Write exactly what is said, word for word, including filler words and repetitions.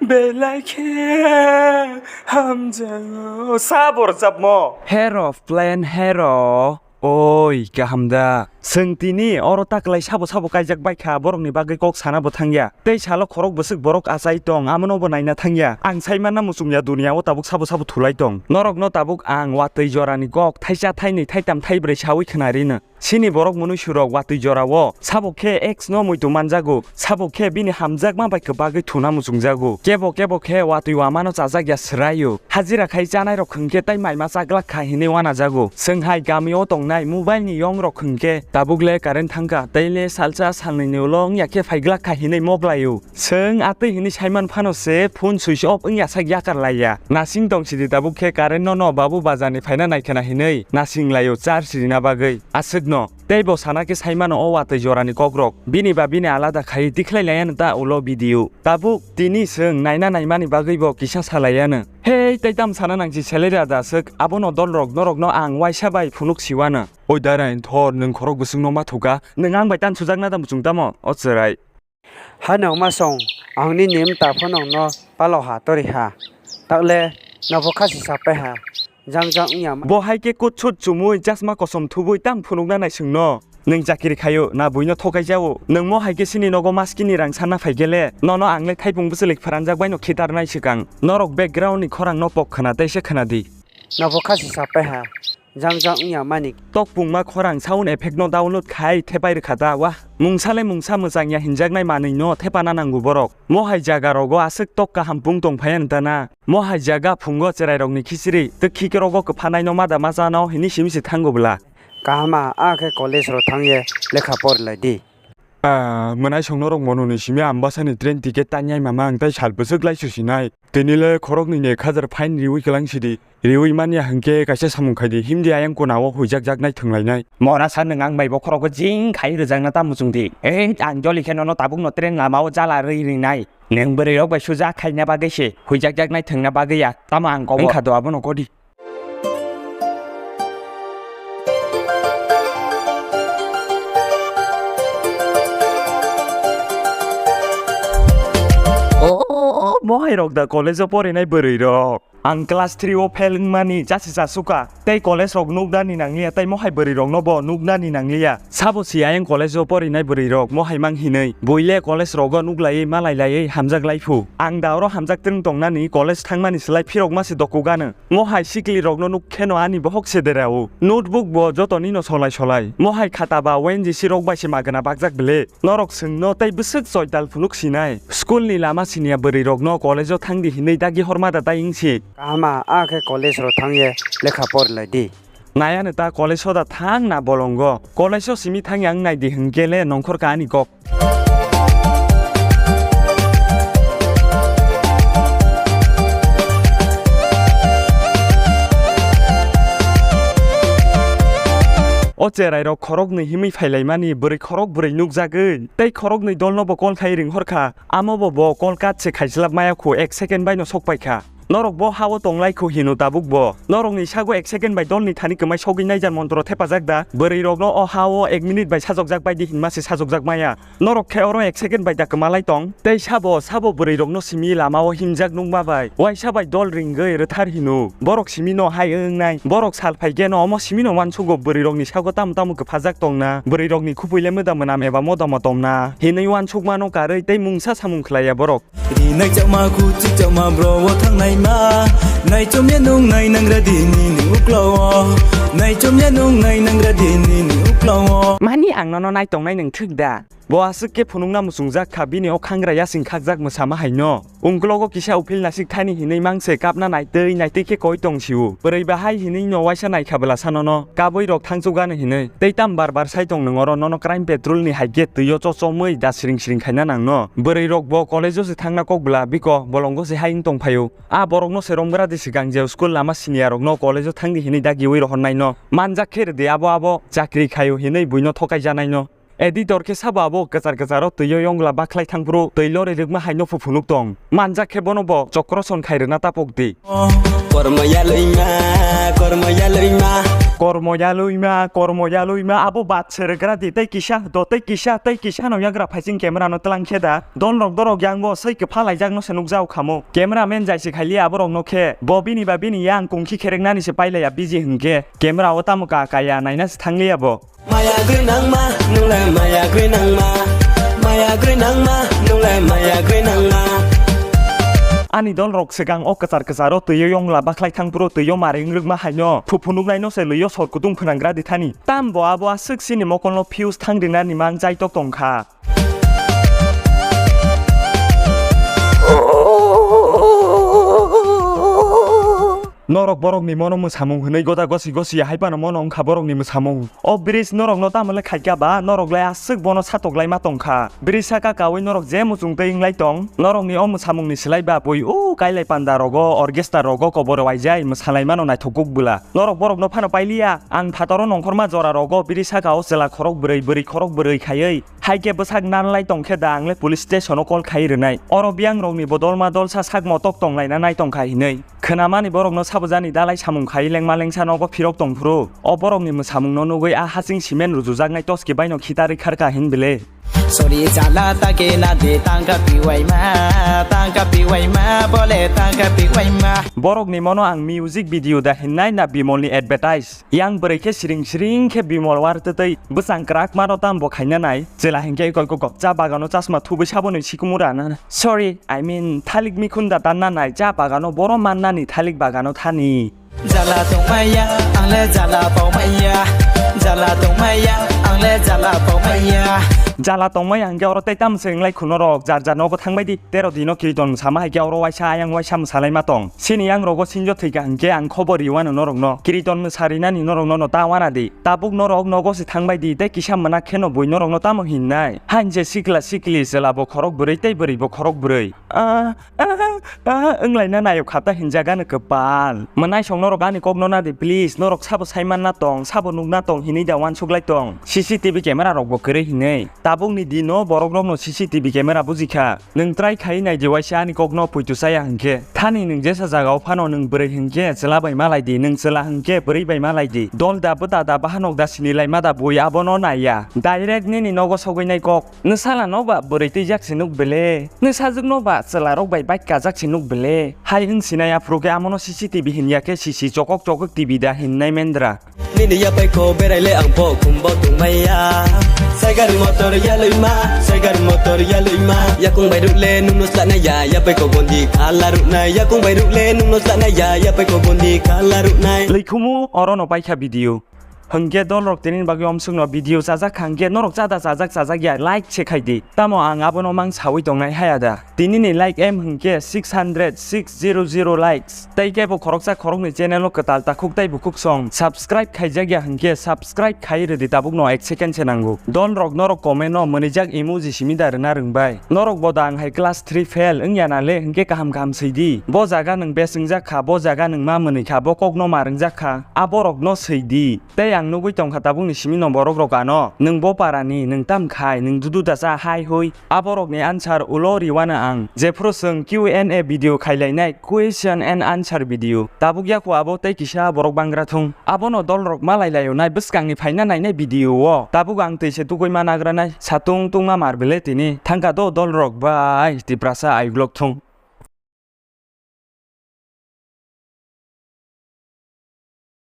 Belai khe hamjago. Sabo rwchapmo. Hero, plan hero. Oi, kaham da. Chwng tini oro ta kwlai sabo sabo kaijak bai kha, borokni bagwi kok sana bo thangya. Tei salo khorok bwswk borok achai tong, amono bo naina thangya. Ang sai manna muchungya, duniya o tabuk sabo sabo thulai tong. Norokno tabuk ang watwi jorani kok thaisa, thainwi, thaitam, thaibrwi sawi khna rino. Chini borok mwnwi surok watwi jorao sabo khe ex no muitu manjago, sabo khe bini hamjakma bai kwbagwi thuna muchungjago. Kebo kebo khe watwi wamano chajak ya swraio. Hajira khai chanai rok hwnkhe tai maima chaglak kha hinwi wanajago. Chwng hai gami o tongnai mobile ni yong rok hwnkhe tabuk le current thangkha, tei le salsa salnwi ni ulo wngya khe phaiglak kha hinwi moklaio. Chwng atwi hinwi saiman phano se phone switch off wngya sak yakar laiya. Nasing tong sidi tabuk khe current no no babu bazar ni phaina naikhwna hinwi nasing laio charge rina bagwi. Aswk no. Tei bo sana khe sai mano o watwi jorani kokrok. Bini ba bini alada khai tikhlai laiya no ta ulo video. Tabuk tini chwng naina naimani bagwi bo kisa salaiya no. Hei, tei tam sana nangsi selera da swk, abono dolrok norokno ang waisa bai phunuk siwano. Oi Darain, thor nwng khorok bwswkno ma thuka, nwng ang bai tan sujakna da muchung tamo? O chwrai. Hano ma song, ang nini mta phano no palo ha tori ha. Takle nobo khasi sapai ha. Jang jang wngya ma. Bo hai khe kut sut chumui, chasma kosom thubui tam phunukna naisingno. Nwng chakiri khaio, na buino thokai jao. Nwng mo hai khe sini nogo maskini rang sanna phai gele, nono ang le thaipung bwchwlik pharanjak baino khitar nai swkang. Norok background ni khorang no pok khna tei se khna di. Nobo khasi sapai ha. Jang jang wngya mani. Tokpungma khorang sound effect no download khai thepai rwkha da, wah. Mungsa le mungsa mwchangya hinjaknai manwi no thepana nango borok. Mo hai jaga rogo aswk tok kaham pung tong phaiya nta na. Mo hai jaga phungo chwrai rokni khichiri, tei khikrogo kwphanai no mada ma chano hinwi simi se thango bwla. Kahama, a khe college ro thang ye lekha pori lai di. Ah, mwnai songno rok mono ni simi ambasa ni train ticket tanyai mama ang tai sal bwswk lai susinai. Tini le khoroknwi ni ek hajar fine riwi kwlang sidi. Riwi manya hwnkhe kaisa samung khai di, himdi ayang kona o huijak jak nai thwng lai nai. Mora sa nwng ang bai bo khorok o jing khai rwjak na ta muchung di. Ei, ang joli khe nono tabuk no train lama o jala rwi ring nai. Nwng bwrwi rok bai suja khaina bagwi se huijak jak nai thwngna bagwi ya. Tamo ang kobor. Wngkha do abono kodi. O, mohai rok da college o porinai bwrwi rok. Ang class three o fail wngmani chasi chasuka. Tei college rok nuknani nangliya, tei mohai bwrwi rokno bo nuknani nangliya. Sabo si ayang college o porinai bwrwi rok mohai mang hinwi. Buile college rogo nuklaiwi malailaiwi hamjak laiphu. Ang da oro hamjak twrwng tongnani college thangmani slai phirok masi dokugano. Mohai sikli rokno nuk kheno ani bohok se derao. Notebook bo jotoni no solai solai. Mohai khata ba O N G C rok bai se magwna bakjak bele. Norok swngno tei bwswk choi tal phunuk sinai. School ni lama siniya bwrwi rokno college o thangdi hinwi dagi horma da tai wngsi. Kahama, a khe college ro thang ye lekha pori lai di. Nayano ta college o da thang na bolongo. College o simi thang yang nai di hwnkhe le nongkhor ka ani kok. O cherai rok khoroknwi himwi phailaimani bwrwi khorok bwrwi nukjagwi tei khoroknwi dolno bo call khai ringhorkha. Amo bo bo call cut se khaislap maya khu ek second bai no sok paikha. Norok bo ha-o tonglai khu hino tabuk bo. Norokni sago ek second bai dolni thani kwmai sogwi naijan montro thepajak da? Bwrwi rokno o ha-o ek minute bai sajokjak bai di hinma se sajokjak maya. Norok khe oro ek second bai da kwmalai tong? Tei sabo, sabo bwrwi rokno simi lama o himjak nukma bai. Waisa bai dol ringwi rwthar hino. Borok simi no hai wngnai. Borok sal phai khe no omo simi no uansugo bwrwi rokni sago tamo tamo kwphajak tongna. Bwrwi rokni khupui le mwda mwnam eba moda motom na hinwi uansukmano karwi tei mungsa samung khlaiya borok. Rinai chakma kuchuk chakma bro o thangnai ma. Naichomya nung nai nangra di nini uklao. Naichomya nung nai nangra di nini uklao. Mani ang nono nai tongnai nung thik da? Bo aswk khe phunukna muchungjak kha bini o khangra yasing khakjak mwsama haino. Ungklogo kisa uphil nasik thani hinwi mangse kapna naitwi naitwi khe koi tong sio. Bwrwi bahai hinwi no waisa naikha bwla sanono. Kabui rok thangchukgano hinwi. Tei tam bar bar sai tong nwng oro nono crime patrol ni hai gate twi o chochomwi da siring siring khaina nangno. Bwrwi rok bo college o se thangna kok bwla biko bolongo se hai wng tong phaio. A borok no se romgra di swkang je school lama siniya rok no college o thangdi hinwi dagiwi rohornai no. Manjak khe rwdi abo abo chakri khaio hinwi buino thokai janai no. Editor khe sabo abo kwchar kwcharo twi o yongla bakhlai thangphuru twi lori rwkma hai no phu phunuk tong. Manjak khe bono bo chokroson khai rwna tapok di. Kormo yalwima, kormo yalwima, Kormo yalwi ma, kormo yalwi ma, abo bat se rwgra di, tei kisa do, tei kisa, tei kisa no yagra phaising camera no tlang khe da. Don rok dorok yang bo sei kwpha laijak no se nukjao khamo. Camera man jai se khailiya aborok no khe. Bo bini ba bini yang kungkhi kherek nani se pailaiya busy hwnkhe. Camera o tamo ka kaya naina se thangliya bo. Maya gwnangma, nunglai maya gwnangma. Maya gwnangma, nunglai maya gwnangma. Ani dol rok swkang o kwchar kwcharo twiyo yongla bakhlai thang phuru twiyo mari wngrwkma haino. Phuphu nuknai no se lwiyo sor kutung phwnanggra di thani. Tam bo abo aswk chini mokolno fuse thang rinani mang jaitok tongkha. Norok borokni mono mwsamung hwnwi goda gosi gosi hai phano mono wngkha borokni mwsamung. O bridge norokno tamo le khaikha ba, norok le aswk bono satok lai ma tongkha. Bridge saka kaui norok je muchung twi wnglai tong, norokni o mwsamungni slai ba bui o kailai panda rogo, orchestra rogo kobor waijai mwsalai mano naithok kuk bwla. Norok borokno phano pailiya, ang phataro nongkhorma jora rogo bridge saka o chwla khorok bwrwi, bwrwi khorok bwrwi khaiwi. Hai khe bwsak nanlai tong khe da ang le police station o call khai rwnai. Oro biyang rokni bo dolma dolsa sak motok tong laina nai tong kha hinwi. Khwnamani borokno sabo jani dalai samung khai lengma lengsa nogo phirok tong phuru. O borokni mwsamungno nugwi a hasing cement rujujaknai toski baino khitarwi kharkha hin bile. Sorry, jala ta ke na de tangka piwai ma, tangka piwai ma, bole tangka piwai ma. Borokni mono ang music video da hinnai na Bimolni advertise. Yang bwrwi khe siring siring khe Bimol war twtwi bwsang kwrak mano tam bo khaina nai. Chwla hinkhe koi kok cha bagano chasma thubui saboni sikumu rana. Sorry, I mean thalik mikhunda tanna nai cha bagano boro mannani thalik bagano thani. Jala tongmaya, ang le jala paumaya. Jala tongmaya, ang le jala paumaya. Jala tongmaya hinkhe oro tei tam se wnglai khuno rok jar jar nogo thangbai di. Tero dino kiriton mwsama hai khe oro waisa ayang waisa mwsalai ma tong. Sini yang rogo sinjo thwika hinkhe ang khobor riwano norokno. Kiriton mwsarinani norokno no ta wana di. Tabuk norok nogo se thangbai di tei kisa mwnak kheno bui norokno tamo hinnai. Hain je sikla sikli chwla bo khorok bwrwi tei bwrwi bo khorok bwrwi. Ah, ah, ah, wnglaina nayok khata hinjagano kwpal. Mwnaisong norok ani kokno nadi please. Norok sabo saimanna tong, sabo nukna tong hinwi da uansuklai tong. C C T V camera rokbo kwrwi hinwi. Tabukni dino borok rokno C C T V camera bujikha. Nwng try khai nai di waisa ani kokno poito chaya hinkhe. Thani nwng jesa jagao phano nwng bwrwi hinkhe chwla bai malai di, nwng chwla hinkhe bwrwi bai malai di. Dol da bwta da bahanok da sini laima da bui abono naiya. Direct nini nogo sogwi nai kok. Nwsala no ba bwrwi twijak se nuk bele. Nwsajwk no ba chwla rok bai bike kajak se nuk bele. Hai wng sinai aphuru khe amono C C T V hinya khe sisi chokok chokok T V da hinnai mendra. Nini yapai ko berai le ang bo khum bo tongmaya. Saigar motor yalwi ma, saigar motor yalwi ma. Yakung bai ruk le nung no slanai ya, yapai ko bondi khala ruk nai. Yakung bai ruk le nung no slanai ya, yapai ko bondi khala ruk nai. Lei khumu oro no paikha video. Hwnkhe dol rok tini bagwi omswk no video chajak kha hwnkhe norok chada chajak chajak ya like se khai di. Tamo ang abono mang sawi tongnai haya da. Tini ni like em hwnkhe six hundred six zero zero likes. Tei kebo khoroksa khoroknwi channel o kwtal takhuk tei bukhuk song subscribe khaijak ya hwnkhe subscribe khai rwdi tabuk no ek second se nango. Don rok norok comment o mwnwijak emoji simi da rwna rwngbai. Norok bo da ang hai class three fail wngya na le hwnkhe kaham kaham swi di. Bo jaga nwng bes wngjak kha, bo jaga nwng ma mwnwi kha, bo kok no ma rwngjak kha, a borok no swi di. Tei ang nugwi tongkha tabukni simi no borok rok ano, nwng bo para ni, nwng tam khai, nwng dudu da cha hai hui. A borok ni answer ulo riwano ang. Jephru chwng Q and A video khailainai, question and answer video. Tabuk yaku abo tei kisa borok bangra thung. Abono dol rok malai laio nai bwskang ni phaina nainai video o. Tabuk ang twi se tugui ma nagra nai, satung tungma mar bele tini. Thangka do dol rok bai Tiprasa aiglok thung.